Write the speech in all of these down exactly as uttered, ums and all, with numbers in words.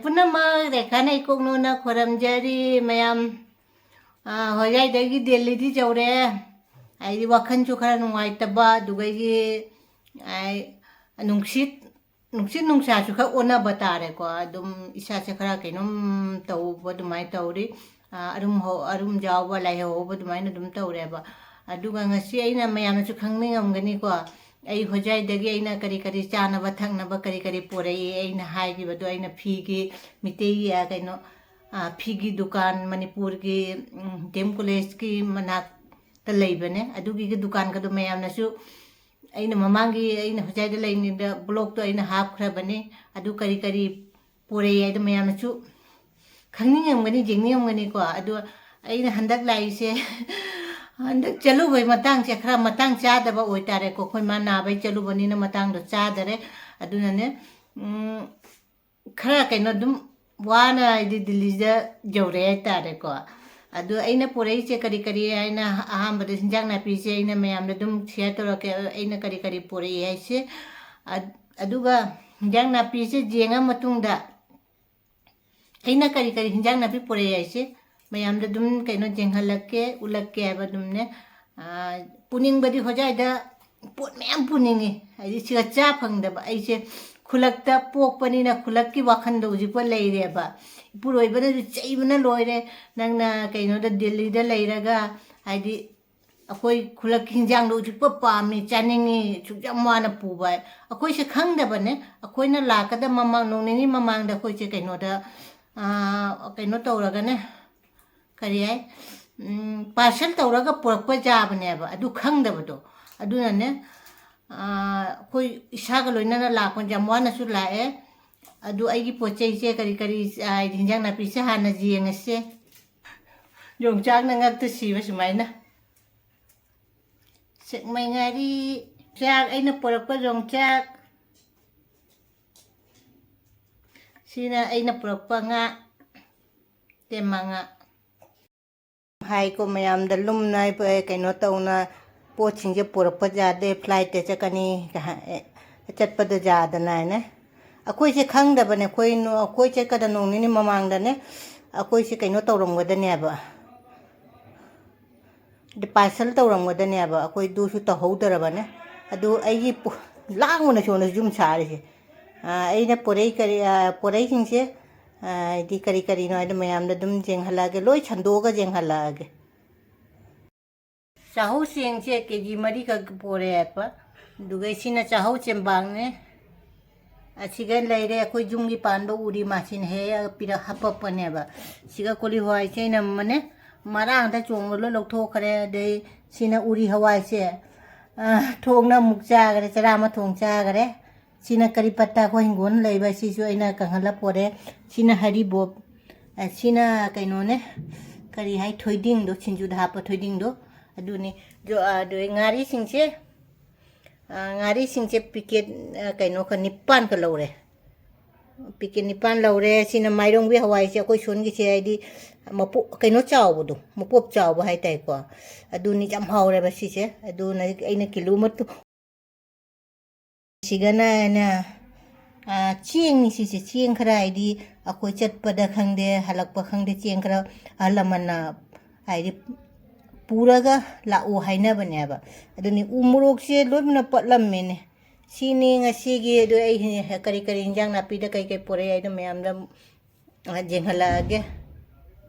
ꯄꯨꯝꯅꯃꯛ ꯔꯦꯈꯥꯅ ꯏꯀꯣꯛꯅꯣꯅ ꯈꯣꯏꯔꯝꯖꯔꯤ ꯃꯌꯥꯝ꯫ ꯑꯥ, ꯍꯣꯖꯥꯏꯗꯒꯤ ꯗꯦꯜꯂꯤꯗꯤ ꯌꯧꯔꯦ꯫ ꯍꯥꯏꯗꯤ ꯋꯥꯈꯜꯁꯨ ꯈꯔ ꯅꯨꯡꯉꯥꯏꯇꯕ, ꯑꯗꯨꯒ ꯑꯩꯒꯤ, ꯑꯥꯏ, ꯅꯨꯡꯁꯤꯠ, ꯅꯨꯡꯁꯤꯠ ꯅꯨꯡꯁꯥꯁꯨ ꯈꯔ ꯑꯣꯟꯅꯕ ꯇꯥꯔꯦꯀꯣ꯫ ꯑꯗꯨꯝ ꯏꯁꯥꯁꯦ ꯈꯔ ꯀꯩꯅꯣꯝ ꯇꯧꯕ ꯑꯗꯨꯃꯥꯏꯅ ꯇꯧꯔꯤ꯫ ꯑꯥ, ꯑꯔꯨꯝ ꯍꯧ-, ꯑꯔꯨꯝ ꯌꯥꯎꯕ, ꯂꯥꯏꯍꯧ ꯍꯧꯕ ꯑꯗꯨꯃꯥꯏꯅ ꯑꯗꯨꯝ ꯇꯧꯔꯦꯕ꯫ ꯑꯗꯨꯒ ꯉꯁꯤ ꯑꯩꯅ ꯃꯌꯥꯝꯅꯁꯨ ꯈꯪꯅꯤꯡꯉꯝꯒꯅꯤꯀꯣ, ꯑꯩ ꯍꯣꯖꯥꯏꯗꯒꯤ ꯑꯩꯅ ꯀꯔꯤ ꯀꯔꯤ ꯆꯥꯅꯕ ꯊꯛꯅꯕ ꯀꯔꯤ ꯀꯔꯤ ꯄꯨꯔꯛꯏ, ꯑꯩꯅ ꯍꯥꯏꯈꯤꯕꯗꯣ, ꯑꯩꯅ ꯐꯤꯒꯤ, ꯃꯤꯇꯩꯒꯤ, ꯑ, ꯀꯩꯅꯣ, ꯑ, ꯐꯤꯒꯤ ꯗꯨꯀꯥꯟ ꯃꯅꯤꯄꯨꯔꯒꯤ, ꯎꯝ, ꯗꯤ ꯑꯦꯝ ꯀꯣꯂꯦꯖꯀꯤ ꯃꯅꯥꯛꯇ ꯂꯩꯕꯅꯦ꯫ ꯑꯗꯨꯒꯤ ꯗꯨꯀꯥꯟꯒꯗꯣ ꯃꯌꯥꯝꯅꯁꯨ, ꯑꯩꯅ ꯃꯃꯥꯡꯒꯤ, ꯑꯩꯅ ꯍꯣꯖꯥꯏꯗ ꯂꯩꯔꯤꯉꯩꯗ ꯕ꯭ꯂꯣꯛꯇꯣ ꯑꯩꯅ ꯍꯥꯞꯈ꯭ꯔꯕꯅꯦ꯫ ꯑꯗꯨ ꯀꯔꯤ ꯀꯔꯤ ꯄꯨꯔꯛꯏ ꯍꯥꯏꯗꯣ ꯃꯌꯥꯝꯅꯁꯨ ꯈꯪꯅꯤꯡꯉꯝꯒꯅꯤ, ꯌꯦꯡꯅꯤꯡꯉꯝꯒꯅꯤꯀꯣ꯫ ꯑꯗꯣ ꯑꯩꯅ ꯍꯟꯗꯛ ꯂꯥꯛꯏꯁꯦ, ꯍꯟꯗꯛ ꯆꯠꯂꯨꯕꯩ ꯃꯇꯥꯡꯁꯦ ꯈꯔ ꯃꯇꯥꯡ ꯆꯥꯗꯕ ꯑꯣꯏꯇꯥꯔꯦꯀꯣ꯫ ꯑꯩꯈꯣꯏ ꯃꯥ ꯅꯥꯕꯩ ꯆꯠꯂꯨꯕꯅꯤꯅ ꯃꯇꯥꯡꯗꯣ ꯆꯥꯗꯔꯦ꯫ ꯑꯗꯨꯅꯅꯦ, ꯎꯝ, ꯈꯔ ꯀꯩꯅꯣ ꯑꯗꯨꯝ ꯋꯥꯅ ꯍꯥꯏꯗꯤ ꯗꯤꯜꯂꯤꯗ ꯌꯧꯔꯦ ꯍꯥꯏꯇꯥꯔꯦꯀꯣ꯫ ꯑꯗꯣ ꯑꯩꯅ ꯄꯨꯔꯛꯏꯁꯦ ꯀꯔꯤ ꯀꯔꯤ ꯍꯥꯏꯅ ꯑꯍꯥꯟꯕꯗ ꯍꯤꯟꯖꯥꯡ ꯅꯥꯄꯤꯁꯦ ꯑꯩꯅ ꯃꯌꯥꯝꯗ ꯑꯗꯨꯝ ꯁꯤꯌꯔ ꯇꯧꯔꯛꯀꯦ꯫ ꯑꯩꯅ ꯀꯔꯤ ꯀꯔꯤ ꯄꯨꯔꯛꯏ ꯍꯥꯏꯁꯦ꯫ ꯑ-, ꯑꯗꯨꯒ ꯍꯤꯟꯖꯥꯡ ꯅꯥꯄꯤꯁꯦ ꯌꯦꯡꯉ ꯃꯇꯨꯡꯗ ꯑꯩꯅ ꯀꯔꯤ ꯀꯔꯤ ꯍꯤꯟꯖꯥꯡ ꯅꯥꯄꯤ ꯄꯨꯔꯛꯏ ꯍꯥꯏꯁꯦ ꯃꯌꯥꯝꯗ ꯑꯗꯨꯝ ꯀꯩꯅꯣ ꯌꯦꯡꯍꯜꯂꯛꯀꯦ, ꯎꯠꯂꯛꯀꯦ ꯍꯥꯏꯕ ꯑꯗꯨꯝꯅꯦ꯫ ꯑꯥ, ꯄꯨꯅꯤꯡꯕꯗꯤ ꯍꯣꯖꯥꯏꯗ ꯄꯣꯠ ꯃꯌꯥꯝ ꯄꯨꯅꯤꯡꯉꯤ꯫ ꯍꯥꯏꯗꯤ ꯁꯤꯒ ꯆꯥ ꯐꯪꯗꯕ꯫ ꯑꯩꯁꯦ ꯈꯨꯜꯂꯛꯇ ꯄꯣꯛꯄꯅꯤꯅ ꯈꯨꯜꯂꯛꯀꯤ ꯋꯥꯈꯜꯗ ꯍꯧꯖꯤꯛꯐꯥꯎ ꯂꯩꯔꯦꯕ꯫ ꯏꯄꯨꯔꯣꯏꯕꯅꯁꯨ ꯆꯩꯕꯅ ꯂꯣꯏꯔꯦ꯫ "ꯅꯪꯅ ꯀꯩꯅꯣꯗ ꯗꯤꯜꯂꯤꯗ ꯂꯩꯔꯒ ꯍꯥꯏꯗꯤ ꯑꯩꯈꯣꯏ ꯈꯨꯜꯂꯛꯀꯤ ꯍꯤꯟꯖꯥꯡꯗꯣ ꯍꯧꯖꯤꯛꯐꯥꯎ ꯄꯥꯝꯃꯤ, ꯆꯥꯅꯤꯡꯉꯤ, ꯁꯨꯛ ꯌꯥꯝ ꯋꯥꯅ ꯄꯨꯕ" ꯍꯥꯏ꯫ ꯑꯩꯈꯣꯏꯁꯦ ꯈꯪꯗꯕꯅꯦ꯫ ꯑꯩꯈꯣꯏꯅ ꯂꯥꯛꯀꯗꯕ ꯃꯃꯥꯡ ꯅꯣꯡ ꯅꯤꯅꯤ ꯃꯃꯥꯡꯗ ꯑꯩꯈꯣꯏꯁꯦ ꯀꯩꯅꯣꯗ, ꯑꯥ, ꯀꯩꯅꯣ ꯇꯧꯔꯒꯅꯦ, ꯀꯔꯤ ꯍꯥꯏ, ꯎꯝ, ꯄꯥꯔꯁꯦꯜ ꯇꯧꯔꯒ ꯄꯨꯔꯛꯄ ꯌꯥꯕꯅꯦꯕ, ꯑꯗꯨ ꯈꯪꯗꯕꯗꯣ꯫ ꯑꯗꯨꯅꯅꯦ, ꯑꯥ, ꯑꯩꯈꯣꯏ ꯏꯁꯥꯒ ꯂꯣꯏꯅꯅ ꯂꯥꯛꯄ ꯌꯥꯝ ꯋꯥꯅꯁꯨ ꯂꯥꯛꯑꯦ꯫ ꯑꯗꯨ ꯑꯩꯒꯤ ꯄꯣꯠ ꯆꯩꯁꯦ ꯀꯔꯤ ꯀꯔꯤ, ꯍꯥꯏꯗꯤ ꯍꯤꯟꯖꯥꯡ ꯅꯥꯄꯤꯁꯦ ꯍꯥꯟꯅ ꯌꯦꯡꯉꯁꯦ꯫ ꯌꯣꯡꯆꯥꯛꯅ ꯉꯛꯇ ꯁꯤꯕ ꯁꯨꯃꯥꯏꯅ꯫ ꯁꯦꯛꯃꯥꯏ ꯉꯥꯔꯤ, ꯆꯥꯛ, ꯑꯩꯅ ꯄꯨꯔꯛꯄ ꯌꯣꯡꯆꯥꯛ꯫ ꯁꯤꯅ ꯑꯩꯅ ꯄꯨꯔꯛꯄ ꯉꯥ, ꯇꯦꯝꯃ ꯉꯥ꯫ ꯍꯥꯏꯀꯣ ꯃꯌꯥꯝꯗ ꯂꯨꯝꯅ, ꯀꯩꯅꯣ ꯇꯧꯅ ꯄꯣꯠꯁꯤꯡꯁꯦ ꯄꯨꯔꯛꯄ ꯌꯥꯗꯦ, ꯐ꯭ꯂꯥꯏꯠꯇ ꯆꯠꯀꯅꯤ, ꯆꯠꯄꯗ ꯌꯥꯗꯅ ꯍꯥꯏꯅ꯫ ꯑꯩꯈꯣꯏꯁꯦ ꯈꯪꯗꯕꯅꯦ, ꯑꯩꯈꯣꯏ ꯅꯣ-, ꯑꯩꯈꯣꯏ ꯆꯠꯀꯗ ꯅꯣꯡ ꯅꯤꯅꯤ ꯃꯃꯥꯡꯗꯅꯦ ꯑꯩꯈꯣꯏꯁꯦ ꯀꯩꯅꯣ ꯇꯧꯔꯝꯒꯗꯅꯦꯕ, parcel ꯇꯧꯔꯝꯒꯗꯅꯦꯕ, ꯑꯩꯈꯣꯏ ꯑꯗꯨꯁꯨ ꯇꯧꯍꯧꯗ꯭ꯔꯕꯅꯦ꯫ ꯑꯗꯨ ꯑꯩꯒꯤ ꯄꯨ-, ꯂꯥꯡꯕꯅ ꯁꯣꯝꯗ ꯌꯨꯝ ꯁꯥꯔꯤꯁꯦ꯫ ꯑꯥ, ꯑꯩꯅ ꯄꯣꯔꯩ ꯀꯔꯤ, ꯑꯥ, ꯄꯣꯔꯩꯁꯤꯡꯁꯦ, ꯑꯥ, ꯍꯥꯏꯗꯤ ꯀꯔꯤ ꯀꯔꯤꯅꯣ ꯍꯥꯏꯗꯣ ꯃꯌꯥꯝꯗ ꯑꯗꯨꯝ ꯌꯦꯡꯍꯜꯂꯛꯑꯒꯦ, ꯂꯣꯏ ꯁꯟꯗꯣꯛꯑꯒ ꯌꯦꯡꯍꯜꯂꯛꯑꯒꯦ꯫ ꯆꯥꯍꯧ ꯆꯦꯡꯁꯦ ꯀꯦ ꯖꯤ ꯃꯔꯤꯈꯛ ꯄꯣꯔꯛꯑꯦꯕ꯫ ꯑꯗꯨꯒ ꯁꯤꯅ ꯆꯥꯍꯧ ꯆꯦꯡꯕꯥꯡꯅꯦ꯫ ꯑꯁꯤꯒ ꯂꯩꯔꯦ ꯑꯩꯈꯣꯏ ꯌꯨꯝꯒꯤ ꯄꯥꯟꯕ ꯎꯔꯤ ꯃꯥꯁꯤꯅ ꯍꯦꯛ ꯍꯦꯛ ꯄꯤꯔꯛ ꯍꯥꯄꯛꯄꯅꯦꯕ꯫ ꯁꯤꯒ ꯀꯣꯂꯤ ꯍꯋꯥꯏꯁꯦ ꯑꯩꯅ ꯑꯃꯅꯦ ꯃꯔꯥꯡꯗ ꯆꯣꯡꯕ ꯂꯣꯏ ꯂꯧꯊꯣꯛꯈ꯭ꯔꯦ꯫ ꯑꯗꯩ ꯁꯤꯅ ꯎꯔꯤ ꯍꯋꯥꯏꯁꯦ, ꯑ, ꯊꯣꯡꯅ ꯑꯃꯨꯛ ꯆꯥꯈ꯭ꯔꯦ, ꯆꯔꯥ ꯑꯃ ꯊꯣꯡ ꯆꯥꯈ꯭ꯔꯦ꯫ ꯁꯤꯅ ꯀꯔꯤ ꯄꯠꯇ ꯑꯩꯈꯣꯏ ꯍꯤꯡꯒꯣꯜ ꯂꯩꯕ, ꯁꯤꯁꯨ ꯑꯩꯅ ꯀꯪꯍꯜꯂ ꯄꯣꯔꯦ꯫ ꯁꯤꯅ ꯍꯔꯤꯕꯣꯞ, ꯑ, ꯁꯤꯅ ꯀꯩꯅꯣꯅꯦ, ꯀꯔꯤ ꯍꯥꯏ, ꯊꯣꯏꯗꯤꯡꯗꯣ, ꯁꯤꯡꯖꯨꯗ ꯍꯥꯞꯄ ꯊꯣꯏꯗꯤꯡꯗꯣ, ꯑꯗꯨꯅꯤ꯫ ꯑꯗꯣ, ꯑ, ꯑꯗꯨ ꯉꯥꯔꯤꯁꯤꯡꯁꯦ, ꯑ, ꯉꯥꯔꯤꯁꯤꯡꯁꯦ ꯄꯤꯀꯦꯠ, ꯑ, ꯀꯩꯅꯣ ꯈ-, ꯅꯤꯄꯥꯟꯒ ꯂꯧꯔꯦ꯫ ꯄꯤꯀꯦꯠ ꯅꯤꯄꯥꯟ ꯂꯧꯔꯦ꯫ ꯁꯤꯅ ꯃꯥꯏꯔꯣꯡꯕꯤ ꯍꯋꯥꯏꯁꯦ, ꯑꯩꯈꯣꯏ ꯁꯣꯟꯒꯤꯁꯦ, ꯍꯥꯏꯗꯤ ꯃꯄꯣ-, ꯀꯩꯅꯣ ꯆꯥꯎꯕꯗꯣ, ꯃꯄꯣꯞ ꯆꯥꯎꯕ ꯍꯥꯏꯇꯥꯔꯦꯀꯣ, ꯑꯗꯨꯅꯤ ꯌꯥꯝ ꯍꯥꯎꯔꯦꯕ ꯁꯤꯁꯦ꯫ ꯑꯗꯨꯅ ꯑꯩꯅ ꯀꯤꯂꯣ ꯑꯃ ꯇꯨ-, ꯁꯤꯒꯅ ꯑꯩꯅ, ꯑ, ꯆꯦꯡꯅꯤ ꯁꯤꯁꯦ, ꯆꯦꯡ ꯈꯔ, ꯍꯥꯏꯗꯤ ꯑꯩꯈꯣꯏ ꯆꯠꯄꯗ ꯈꯪꯗꯦ, ꯍꯜꯂꯛꯄ ꯈꯪꯗꯦ, ꯆꯦꯡ ꯈꯔ ꯑꯍꯜ ꯂꯃꯟꯅ, ꯍꯥꯏꯗꯤ, ꯄꯨꯔꯒ ꯂꯥꯛꯑꯣ ꯍꯥꯏꯅꯕꯅꯦꯕ꯫ ꯑꯗꯨꯅꯤ ꯎ ꯃꯣꯔꯣꯛꯁꯦ ꯂꯣꯏꯅ ꯄꯠꯂꯝꯃꯦꯅꯦ꯫ ꯁꯤꯅꯤ ꯉꯁꯤꯒꯤ꯫ ꯑꯗꯨ ꯑꯩ ꯍꯤ-, ꯀꯔꯤ ꯀꯔꯤ ꯏꯟꯖꯥꯡ ꯅꯥꯄꯤꯗ ꯀꯩ ꯀꯩ ꯄꯨꯔꯛꯑꯦ ꯍꯥꯏꯗꯣ ꯃꯌꯥꯝꯗ, ꯑ, ꯌꯦꯡꯍꯜꯂꯛꯑꯒꯦ꯫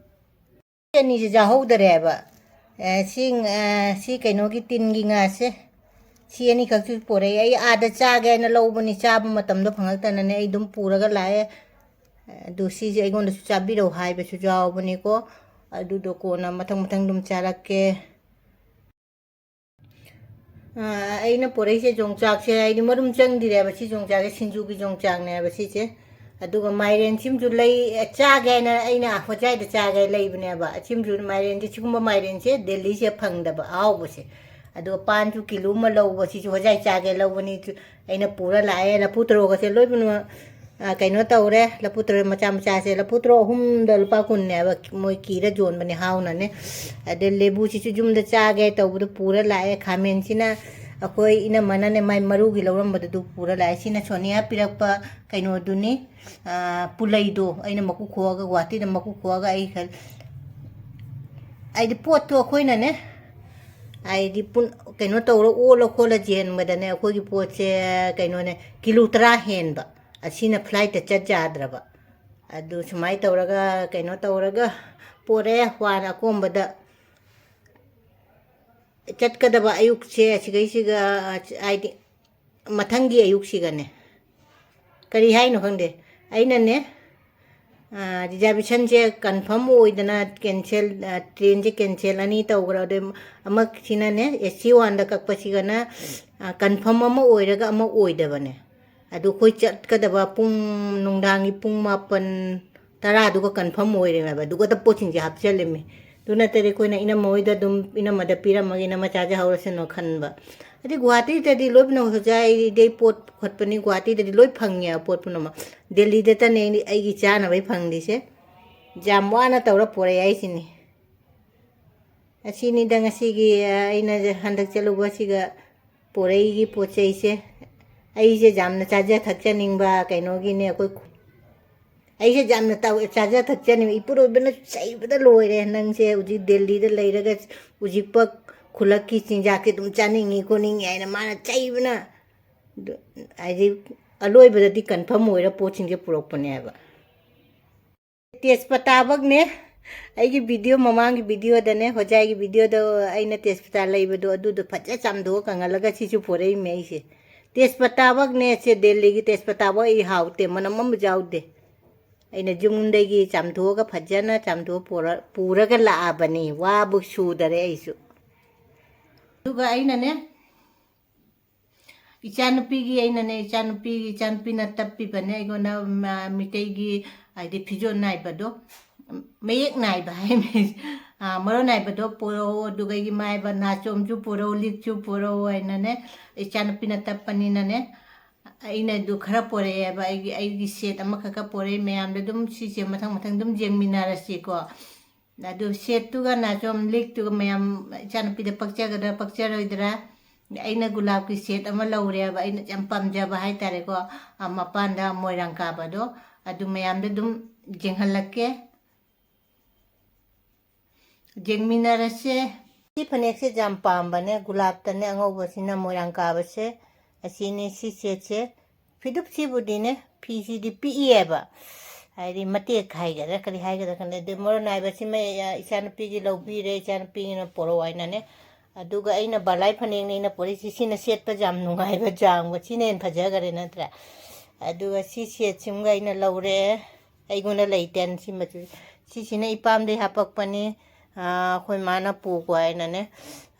ꯁꯤ ꯑꯅꯤꯁꯦ ꯆꯥꯍꯧꯗꯔꯦꯕ꯫ ꯑꯦ, ꯁꯤ, ꯑ, ꯁꯤ ꯀꯩꯅꯣꯒꯤ ꯇꯤꯟꯒꯤ ꯉꯥꯁꯦ꯫ ꯁꯤ ꯑꯅꯤꯈꯛꯁꯨ ꯄꯣꯔꯛꯑꯦ꯫ ꯑꯩ ꯑꯥꯗ ꯆꯥꯒꯦ ꯍꯥꯏꯅ ꯂꯧꯕꯅꯤ, ꯆꯥꯕ ꯃꯇꯝꯗꯣ ꯐꯪꯉꯛꯇꯅꯅꯦ ꯑꯩ ꯑꯗꯨꯝ ꯄꯨꯔꯒ ꯂꯥꯛꯑꯦ꯫ ꯑꯗꯨ ꯁꯤꯁꯦ ꯑꯩꯉꯣꯟꯗꯁꯨ ꯆꯥꯕꯤꯔꯛꯑꯣ ꯍꯥꯏꯕꯁꯨ ꯌꯥꯎꯕꯅꯤꯀꯣ꯫ ꯑꯗꯨꯗꯣ ꯀꯣꯟꯅ ꯃꯊꯪ ꯃꯊꯪ ꯑꯗꯨꯝ ꯆꯥꯔꯛꯀꯦ꯫ ꯑꯥ, ꯑꯩꯅ ꯄꯣꯔꯛꯏꯁꯦ ꯌꯣꯡꯆꯥꯛꯁꯦ, ꯑꯩꯗꯤ ꯃꯔꯨꯝ ꯆꯪꯗ꯭ꯔꯦꯕ꯫ ꯁꯤ ꯌꯣꯡꯆꯥꯛꯁꯦ ꯁꯤꯡꯖꯨꯒꯤ ꯌꯣꯡꯆꯥꯛꯅꯦꯕ ꯁꯤꯁꯦ꯫ ꯑꯗꯨꯒ ꯃꯥꯏꯔꯦꯟ ꯁꯤꯃꯁꯨ ꯂꯩ-, ꯆꯥꯒꯦ ꯍꯥꯏꯅ ꯑꯩꯅ ꯍꯣꯖꯥꯏꯗ ꯆꯥꯒꯦ ꯂꯩꯕꯅꯦꯕ꯫ ꯁꯤꯃꯁꯨ ꯃꯥꯏꯔꯦꯟꯁꯦ, ꯁꯤꯒꯨꯝꯕ ꯃꯥꯏꯔꯦꯟꯁꯦ ꯗꯦꯜꯂꯤꯁꯦ ꯐꯪꯗꯕ ꯑꯍꯥꯎꯕꯁꯦ꯫ ꯑꯗꯨꯒ ꯄꯥꯟꯁꯨ ꯀꯤꯂꯣ ꯑꯃ ꯂꯧꯕ, ꯁꯤꯁꯨ ꯍꯣꯖꯥꯏ ꯆꯥꯒꯦ ꯂꯧꯕꯅꯤ꯫ ꯑꯩꯅ ꯄꯨꯔ ꯂꯥꯛꯑꯦ꯫ ꯂꯐꯨ ꯊꯔꯣꯒꯁꯦ ꯂꯣꯏꯅꯃꯛ, ꯑ, ꯀꯩꯅꯣ ꯇꯧꯔꯦ꯫ ꯂꯐꯨ ꯊꯔꯣ ꯃꯆꯥ ꯃꯆꯥꯁꯦ, ꯂꯐꯨ ꯊꯔꯣ ꯑꯍꯨꯝꯗ ꯂꯨꯄꯥ ꯀꯨꯟꯅꯦꯕ ꯃꯣꯏ ꯀꯤꯔ ꯌꯣꯟꯕꯅꯦ ꯍꯥꯎꯅꯅꯦ꯫ ꯑꯗꯩ ꯂꯦꯕꯨꯁꯤꯁꯨ ꯌꯨꯝꯗ ꯆꯥꯒꯦ ꯇꯧꯕꯗꯣ ꯄꯨꯔ ꯂꯥꯛꯑꯦ꯫ ꯈꯥꯃꯦꯟꯁꯤꯅ, ꯑꯩꯈꯣꯏ ꯏꯅꯝꯃꯅꯅꯦ ꯃꯥꯏ ꯃꯔꯨꯒꯤ ꯂꯧꯔꯝꯕꯗꯨ ꯄꯨꯔ ꯂꯥꯛꯑꯦ꯫ ꯁꯤꯅ ꯁꯣꯅꯤꯌꯥ ꯄꯤꯔꯛꯄ ꯀꯩꯅꯣꯗꯨꯅꯤ, ꯑ, ꯄꯨꯂꯩꯗꯣ꯫ ꯑꯩꯅ ꯃꯀꯨ ꯈꯣꯛꯑꯒ, ꯒꯨꯍꯥꯇꯤꯗ ꯃꯀꯨ ꯈꯣꯛꯑꯒ ꯑꯩ ꯈ-, ꯍꯥꯏꯗꯤ ꯄꯣꯠꯇꯣ ꯑꯩꯈꯣꯏꯅꯅꯦ, ꯍꯥꯏꯗꯤ ꯄꯨꯟ-, ꯀꯩꯅꯣ ꯇꯧꯔ ꯑꯣꯜꯂ ꯈꯣꯠꯂ ꯆꯦꯟꯕꯗꯅꯦ, ꯑꯩꯈꯣꯏꯒꯤ ꯄꯣꯠꯁꯦ ꯀꯩꯅꯣꯅꯦ, ꯀꯤꯂꯣ ꯇꯔꯥ ꯍꯦꯟꯕ꯫ ꯑꯁꯤꯅ flightꯇ ꯆꯠ ꯌꯥꯗ꯭ꯔꯕ꯫ ꯑꯗꯨ ꯁꯨꯃꯥꯏꯅ ꯇꯧꯔꯒ, ꯀꯩꯅꯣ ꯇꯧꯔꯒ ꯄꯣꯔꯛꯑꯦ꯫ ꯋꯥꯅ ꯑꯀꯣꯝꯕꯗ ꯆꯠꯀꯗꯕ ꯑꯌꯨꯛꯁꯦ ꯑꯁꯤꯒꯩꯁꯤꯒ, ꯍꯥꯏꯗꯤ ꯃꯊꯪꯒꯤ ꯑꯌꯨꯛꯁꯤꯒꯅꯦ, ꯀꯔꯤ ꯍꯥꯏꯅꯣ ꯈꯪꯗꯦ, ꯑꯩꯅꯅꯦ, ꯑ, reservationꯁꯦ confirm ꯑꯣꯏꯗꯅ cancel, ꯑ, trainꯁꯦ cancel ꯑꯅꯤ ꯇꯧꯈ꯭ꯔ꯫ ꯑꯗꯩ ꯑꯃꯁꯤꯅꯅꯦ, AC oneꯗ ꯀꯛꯄꯁꯤꯒꯅ, ꯑ, confirm ꯑꯃ ꯑꯣꯏꯔꯒ ꯑꯃ ꯑꯣꯏꯗꯕꯅꯦ꯫ ꯑꯗꯨ ꯑꯩꯈꯣꯏ ꯆꯠꯀꯗꯕ ꯄꯨꯡ, ꯅꯨꯡꯗꯥꯡꯒꯤ ꯄꯨꯡ ꯃꯥꯄꯟ, ꯇꯔꯥꯗꯨꯒ confirm ꯑꯣꯏꯔꯦ ꯍꯥꯏꯕ꯫ ꯑꯗꯨꯒꯗ ꯄꯣꯠꯁꯤꯡꯁꯦ ꯍꯥꯞꯆꯜꯂꯝꯃꯤ꯫ ꯑꯗꯨ ꯅꯠꯇ꯭ꯔꯗꯤ ꯑꯩꯈꯣꯏꯅ ꯏꯅꯝꯃ ꯍꯣꯏꯗ ꯑꯗꯨꯝ, ꯏꯅꯝꯃꯗ ꯄꯤꯔꯝꯃꯒ ꯏꯅꯝꯃ ꯆꯥꯖꯍꯧꯔꯁꯅꯨ ꯈꯟꯕ꯫ ꯑꯗꯩ ꯒꯨꯍꯥꯇꯤꯗꯗꯤ ꯂꯣꯏ ꯄꯨꯝꯅꯃꯛ ꯍꯧꯖꯤꯛ ꯑꯩꯗꯤ ꯄꯣꯠ ꯄꯨꯈꯠꯄꯅꯤ, ꯒꯨꯍꯥꯇꯤꯗꯗꯤ ꯂꯣꯏ ꯐꯪꯉꯦ ꯄꯣꯠ ꯄꯨꯝꯅꯃꯛ꯫ ꯗꯦꯜꯂꯤꯗꯇꯅꯦ ꯑꯩꯗꯤ ꯑꯩꯒꯤ ꯆꯥꯅꯕꯩ ꯐꯪꯗ꯭ꯔꯤꯁꯦ꯫ ꯌꯥꯝ ꯋꯥꯅ ꯇꯧꯔ ꯄꯣꯔꯛꯑꯦ ꯍꯥꯏꯁꯤꯅꯤ꯫ ꯑꯁꯤꯅꯤꯗ ꯉꯁꯤꯒꯤ, ꯑ, ꯑꯩꯅ ꯍꯟꯗꯛ ꯆꯠꯂꯨꯕꯁꯤꯒ ꯄꯣꯔꯛꯏꯒꯤ ꯄꯣꯠ ꯆꯩꯁꯦ꯫ ꯑꯩꯁꯦ ꯌꯥꯝꯅ ꯆꯥꯖ ꯊꯛꯆꯅꯤꯡꯕ ꯀꯩꯅꯣꯒꯤꯅꯦ, ꯑꯩꯈꯣꯏ ꯈꯨ-, ꯑꯩꯁꯦ ꯌꯥꯝꯅ ꯇꯧ-, ꯆꯥꯖ ꯊꯛꯆꯅꯤꯡꯕ꯫ ꯏꯄꯨꯔꯣꯏꯕꯅ ꯆꯩꯕꯗ ꯂꯣꯏꯔꯦ, "ꯅꯪꯁꯦ ꯍꯧꯖꯤꯛ ꯗꯦꯜꯂꯤꯗ ꯂꯩꯔꯒ ꯎꯖꯤꯛꯄ ꯈꯨꯂꯛꯀꯤ ꯆꯤꯟꯖꯥꯛꯁꯦ ꯑꯗꯨꯝ ꯆꯥꯅꯤꯡꯉꯤ ꯈꯣꯠꯅꯤꯡꯉꯤ" ꯍꯥꯏꯅ ꯃꯥꯅ ꯆꯩꯕꯅ꯫ ꯑꯗꯨ, ꯍꯥꯏꯗꯤ, ꯑꯂꯣꯏꯕꯗꯗꯤ confirm ꯑꯣꯏꯔ ꯄꯣꯠꯁꯤꯡꯁꯦ ꯄꯨꯔꯛꯄꯅꯦꯕ꯫ ꯇꯦꯖꯄꯇꯥꯃꯛꯅꯦ꯫ ꯑꯩꯒꯤ video, ꯃꯃꯥꯡꯒꯤ videoꯗꯅꯦ, ꯍꯣꯖꯥꯏꯒꯤ videoꯗ ꯑꯩꯅ ꯇꯦꯖꯄꯇꯥ ꯂꯩꯕꯗꯣ, ꯑꯗꯨꯗꯣ ꯐꯖ ꯆꯥꯝꯊꯣꯛꯑ ꯀꯪꯍꯜꯂꯒ ꯁꯤꯁꯨ ꯄꯨꯔꯛꯏꯃꯦ ꯑꯩꯁꯦ꯫ ꯇꯦꯖꯄꯇꯥꯃꯛꯅꯦ, ꯁꯦ ꯗꯦꯜꯂꯤꯒꯤ ꯇꯦꯖꯄꯇꯥꯃꯛ ꯑꯩ ꯍꯥꯎꯇꯦ, ꯃꯅꯝ ꯑꯃ ꯌꯥꯎꯗꯦ꯫ ꯑꯩꯅ ꯌꯨꯝꯗꯒꯤ ꯆꯥꯝꯊꯣꯛꯑꯒ, ꯐꯖꯅ ꯆꯥꯝꯊꯣꯛꯑ ꯄꯨꯔ-, ꯄꯨꯔꯒ ꯂꯥꯛꯑꯕꯅꯤ, ꯋꯥꯕꯨ ꯁꯨꯗꯔꯦ ꯑꯩꯁꯨ꯫ ꯑꯗꯨꯒ ꯑꯩꯅꯅꯦ, ꯏꯆꯥꯅꯨꯄꯤꯒꯤ ꯑꯩꯅꯅꯦ, ꯏꯆꯥꯅꯨꯄꯤꯒꯤ, ꯏꯆꯥꯅꯨꯄꯤꯅ ꯇꯞꯄꯤꯕꯅꯦ ꯑꯩꯉꯣꯟꯗ, ꯃ-, ꯃꯤꯇꯩꯒꯤ, ꯍꯥꯏꯗꯤ, ꯐꯤꯖꯣꯜ ꯅꯥꯏꯕꯗꯣ, ꯃꯌꯦꯛ ꯅꯥꯏꯕ ꯍꯥꯏꯃꯦ꯫ ꯑꯥ, ꯃꯔꯣꯟ ꯅꯥꯏꯕꯗꯣ ꯄꯨꯔꯛꯑꯣ, ꯑꯗꯨꯒ ꯑꯩꯒꯤ ꯃꯥꯏꯕ ꯅꯥꯆꯣꯝꯁꯨ ꯄꯨꯔꯛꯑꯣ, ꯂꯤꯛꯁꯨ ꯄꯨꯔꯛꯑꯣ ꯍꯥꯏꯅꯅꯦ, ꯏꯆꯥꯅꯨꯄꯤꯅ ꯇꯞꯄꯅꯤꯅꯅꯦ, ꯑꯩꯅ ꯑꯗꯨ ꯈꯔ ꯄꯨꯔꯛꯑꯦꯕ꯫ ꯑꯩꯒꯤ, ꯑꯩꯒꯤ set ꯑꯃꯈꯛꯀ ꯄꯨꯔꯛꯑꯦ꯫ ꯃꯌꯥꯝꯗ ꯑꯗꯨꯝ ꯁꯤꯁꯦ ꯃꯊꯪ ꯃꯊꯪ ꯑꯗꯨꯝ ꯌꯦꯡꯃꯤꯟꯅꯔꯁꯤꯀꯣ꯫ ꯑꯗꯨ setꯇꯨꯒ ꯅꯥꯆꯣꯝ ꯂꯤꯛꯇꯨꯒ ꯃꯌꯥꯝ ꯏꯆꯥꯅꯨꯄꯤꯗ ꯄꯛꯆꯒꯗ꯭ꯔꯥ, ꯄꯛꯆꯔꯣꯏꯗ꯭ꯔꯥ? ꯑꯩꯅ ꯒꯨꯂꯥꯞꯀꯤ ꯁꯦꯠ ꯑꯃ ꯂꯧꯔꯦꯕ, ꯑꯩꯅ ꯌꯥꯝ ꯄꯥꯝꯖꯕ ꯍꯥꯏꯇꯥꯔꯦꯀꯣ꯫ ꯑ, ꯃꯄꯥꯟꯗ ꯃꯣꯏꯔꯥꯡ ꯀꯥꯕꯗꯣ, ꯑꯗꯨ ꯃꯌꯥꯝꯗ ꯑꯗꯨꯝ ꯌꯦꯡꯍꯜꯂꯛꯀꯦ꯫ ꯌꯦꯡꯃꯤꯟꯅꯔꯁꯦ꯫ ꯁꯤ ꯐꯅꯦꯛꯁꯦ ꯌꯥꯝ ꯄꯥꯝꯕꯅꯦ, ꯒꯨꯂꯥꯞꯇꯅꯦ ꯑꯉꯧꯕꯁꯤꯅ ꯃꯣꯏꯔꯥꯡ ꯀꯥꯕꯁꯦ꯫ ꯑꯁꯤꯅꯤ ꯁꯤ ꯁꯦꯠꯁꯦ꯫ ꯐꯤꯗꯨꯞꯁꯤꯕꯨꯗꯤꯅꯦ, ꯐꯤꯁꯤꯗꯤ ꯄꯤꯛꯏꯑꯕ, ꯍꯥꯏꯗꯤ ꯃꯇꯦꯛ ꯍꯥꯏꯒꯗ꯭ꯔꯥ ꯀꯔꯤ ꯍꯥꯏꯒꯗ꯭ꯔꯥ ꯈꯪꯗꯦ꯫ ꯑꯗꯨ ꯃꯔꯣꯟ ꯍꯥꯏꯕꯁꯤꯃ, ꯑ, ꯏꯆꯥꯅꯨꯄꯤꯒꯤ ꯂꯧꯕꯤꯔꯦ, ꯏꯆꯥꯅꯨꯄꯤꯒꯤꯅ ꯄꯣꯔꯛꯑꯣ ꯍꯥꯏꯅꯅꯦ꯫ ꯑꯗꯨꯒ ꯑꯩꯅ ꯕꯂꯥꯏ ꯐꯅꯦꯛꯅꯦ ꯑꯩꯅ ꯄꯣꯔꯛꯏꯁꯤ, ꯁꯤꯅ ꯁꯦꯠꯄ ꯌꯥꯝ ꯅꯨꯡꯉꯥꯏꯕ, ꯌꯥꯡꯕ, ꯁꯤꯅ ꯍꯦꯟꯅ ꯐꯖꯈꯔꯦ ꯅꯠꯇ꯭ꯔꯥ? ꯑꯗꯨꯒ ꯁꯤ ꯁꯦꯠꯁꯤꯃꯒ ꯑꯩꯅ ꯂꯧꯔꯦ꯫ ꯑꯩꯉꯣꯟꯗ ꯂꯩꯇꯦꯅ ꯁꯤ ꯃꯆꯨ꯫ ꯁꯤꯁꯤꯅ ꯏꯄꯥꯝꯗꯩ ꯍꯥꯄꯛꯄꯅꯤ꯫ ꯑꯥ, ꯑꯩꯈꯣꯏ ꯃꯥꯅ ꯄꯨꯈꯣ ꯍꯥꯏꯅꯅꯦ꯫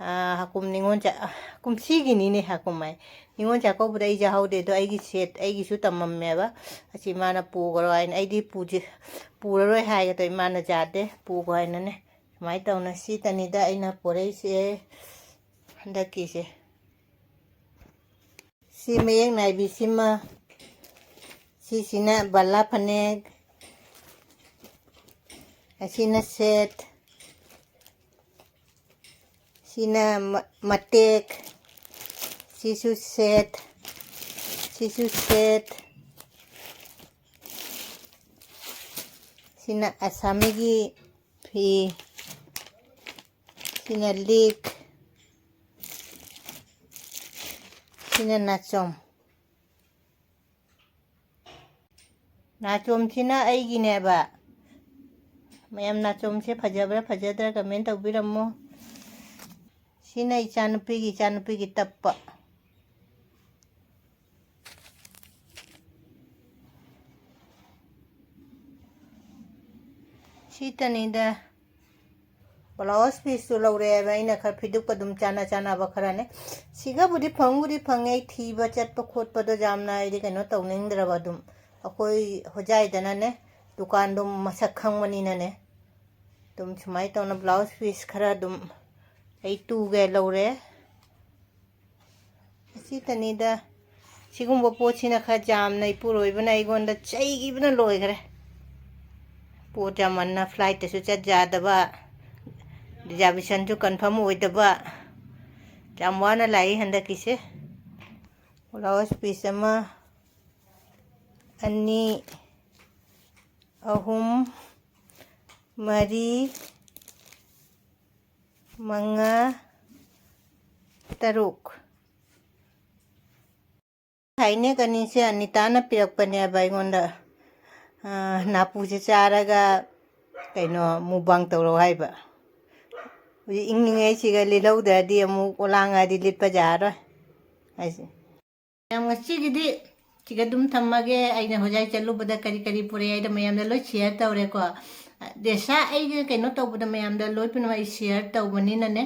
ꯑꯥ, ꯍꯀꯨꯝ ꯅꯤꯉꯣꯜ ꯆꯥ-, ꯀꯨꯝꯁꯤꯒꯤꯅꯤꯅꯦ ꯍꯀꯨꯝ ꯍꯥꯏ꯫ ꯅꯤꯉꯣꯜ ꯆꯥꯛꯀꯧꯕꯗ ꯑꯩ ꯌꯥꯍꯧꯗꯦ, ꯑꯗꯣ ꯑꯩꯒꯤ ꯁꯦꯠ, ꯑꯩꯒꯤꯁꯨ ꯇꯝꯃꯝꯃꯦꯕ꯫ ꯑꯁꯤ ꯃꯥꯅ ꯄꯨꯈ꯭ꯔꯣ ꯍꯥꯏꯅ, ꯑꯩꯗꯤ ꯄꯨꯁꯤ-, ꯄꯨꯔꯔꯣꯏ ꯍꯥꯏꯒꯗꯣ ꯏꯃꯥꯅ ꯌꯥꯗꯦ, ꯄꯨꯈꯣ ꯍꯥꯏꯅꯅꯦ꯫ ꯁꯨꯃꯥꯏꯅ ꯇꯧꯅ ꯁꯤꯇꯅꯤꯗ ꯑꯩꯅ ꯄꯣꯔꯛꯏꯁꯦ ꯍꯟꯗꯛꯀꯤꯁꯦ꯫ ꯁꯤ ꯃꯌꯦꯛ ꯅꯥꯏꯕꯤꯁꯤꯃ, ꯁꯤꯁꯤꯅ ꯕꯂꯥ ꯐꯅꯦꯛ, ꯑꯁꯤꯅ ꯁꯦꯠ, ꯁꯤꯅ ꯃ-, ꯃꯇꯦꯛ, ꯁꯤꯁꯨ ꯁꯦꯠ, ꯁꯤꯁꯨ ꯁꯦꯠ, ꯁꯤꯅ ꯑꯁꯥꯃꯤꯒꯤ ꯐꯤ, ꯁꯤꯅ ꯂꯤꯛ, ꯁꯤꯅ ꯅꯥꯆꯣꯝ꯫ ꯅꯥꯆꯣꯝꯁꯤꯅ ꯑꯩꯒꯤꯅꯦꯕ꯫ ꯃꯌꯥꯝ, ꯅꯥꯆꯣꯝꯁꯦ ꯐꯖꯕ꯭ꯔꯥ ꯐꯖꯗ꯭ꯔꯥ comment ꯇꯧꯕꯤꯔꯝꯃꯣ꯫ ꯁꯤꯅ ꯏꯆꯥꯅꯨꯄꯤꯒꯤ, ꯏꯆꯥꯅꯨꯄꯤꯒꯤ ꯇꯞꯄ꯫ ꯁꯤꯇꯅꯤꯗ꯫ Blouse pieceꯇꯨ ꯂꯧꯔꯛꯑꯦꯕ ꯑꯩꯅ, ꯈꯔ ꯐꯤꯗꯨꯛꯀ ꯑꯗꯨꯝ ꯆꯥꯟꯅ ꯆꯥꯟꯅꯕ ꯈꯔꯅꯦ꯫ ꯁꯤꯒꯕꯨꯗꯤ ꯐꯪꯕꯨꯗꯤ ꯐꯪꯉꯦ, ꯑꯩ ꯊꯤꯕ ꯆꯠꯄ ꯈꯣꯠꯄꯗꯣ ꯌꯥꯝꯅ ꯑꯩꯗꯤ ꯀꯩꯅꯣ ꯇꯧꯅꯤꯡꯗ꯭ꯔꯕ꯫ ꯑꯗꯨꯝ ꯑꯩꯈꯣꯏ ꯍꯣꯖꯥꯏꯗꯅꯅꯦ, ꯗꯨꯀꯥꯟꯗꯣ ꯃꯁꯛ ꯈꯪꯕꯅꯤꯅꯅꯦ, ꯑꯗꯨꯝ ꯁꯨꯃꯥꯏꯅ ꯇꯧꯅ blouse piece ꯈꯔ ꯑꯗꯨꯝ ꯑꯩ ꯇꯨꯒꯦ ꯂꯧꯔꯦ꯫ ꯑꯁꯤꯇꯅꯤꯗ꯫ ꯁꯤꯒꯨꯝꯕ ꯄꯣꯠꯁꯤꯅ ꯈꯔ ꯌꯥꯝꯅ ꯏꯄꯨꯔꯣꯏꯕꯅ ꯑꯩꯉꯣꯟꯗ ꯆꯩꯈꯤꯕꯅ ꯂꯣꯏꯈ꯭ꯔꯦ꯫ ꯄꯣꯠ ꯌꯥꯝꯃꯟꯅ flightꯇꯁꯨ ꯆꯠ ꯌꯥꯗꯕ, reservationꯁꯨ confirm ꯑꯣꯏꯗꯕ, ꯌꯥꯝ ꯋꯥꯅ ꯂꯥꯛꯏ ꯍꯟꯗꯛꯀꯤꯁꯦ꯫ ꯕ꯭ꯂꯥꯎꯁ ꯄꯤꯁ ꯑꯃ, ꯑꯅꯤ, ꯑꯍꯨꯝ, ꯃꯔꯤ, ꯃꯉꯥ, ꯇꯔꯨꯛ꯫ ꯍꯥꯏꯅꯦꯛ ꯑꯅꯤꯁꯦ ꯑꯅꯤꯇꯥꯅ ꯄꯤꯔꯛꯄꯅꯦꯕ ꯑꯩꯉꯣꯟꯗ꯫ ꯑꯥ, ꯅꯥꯄꯨꯁꯦ ꯆꯥꯔꯒ ꯀꯩꯅꯣ ꯃꯨꯛꯕꯥꯡ ꯇꯧꯔꯣ ꯍꯥꯏꯕ꯫ ꯍꯧꯖꯤꯛ ꯏꯪꯉꯤꯉꯩꯁꯤꯒ ꯂꯤꯠꯍꯧꯗ꯭ꯔꯗꯤ ꯑꯃꯨꯛ ꯑꯣꯂꯥꯡꯉꯗꯤ ꯂꯤꯠꯄ ꯌꯥꯔꯔꯣꯏ ꯍꯥꯏꯁꯦ꯫ ꯃꯌꯥꯝ, ꯉꯁꯤꯒꯤꯗꯤ ꯁꯤꯒ ꯑꯗꯨꯝ ꯊꯝꯃꯒꯦ꯫ ꯑꯩꯅ ꯍꯣꯖꯥꯏ ꯆꯠꯂꯨꯕꯗ ꯀꯔꯤ ꯀꯔꯤ ꯄꯨꯔꯛꯑꯦ ꯍꯥꯏꯗꯣ ꯃꯌꯥꯝꯗ ꯂꯣꯏ share ꯇꯧꯔꯦꯀꯣ꯫ ꯗꯦꯁꯥ ꯑꯩꯒ ꯀꯩꯅꯣ ꯇꯧꯕꯗ ꯃꯌꯥꯝꯗ ꯂꯣꯏ ꯄꯨꯝꯅꯃꯛ ꯑꯩ share ꯇꯧꯕꯅꯤꯅꯅꯦ,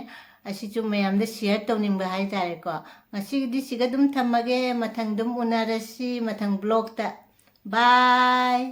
ꯑꯁꯤꯁꯨ ꯃꯌꯥꯝꯗ share ꯇꯧꯅꯤꯡꯕ ꯍꯥꯏꯇꯥꯔꯦꯀꯣ꯫ ꯉꯁꯤꯒꯤꯗꯤ ꯁꯤꯒ ꯑꯗꯨꯝ ꯊꯝꯃꯒꯦ꯫ ꯃꯊꯪ ꯑꯗꯨꯝ ꯎꯅꯔꯁꯤ, ꯃꯊꯪ vlogꯇ꯫ Bye꯫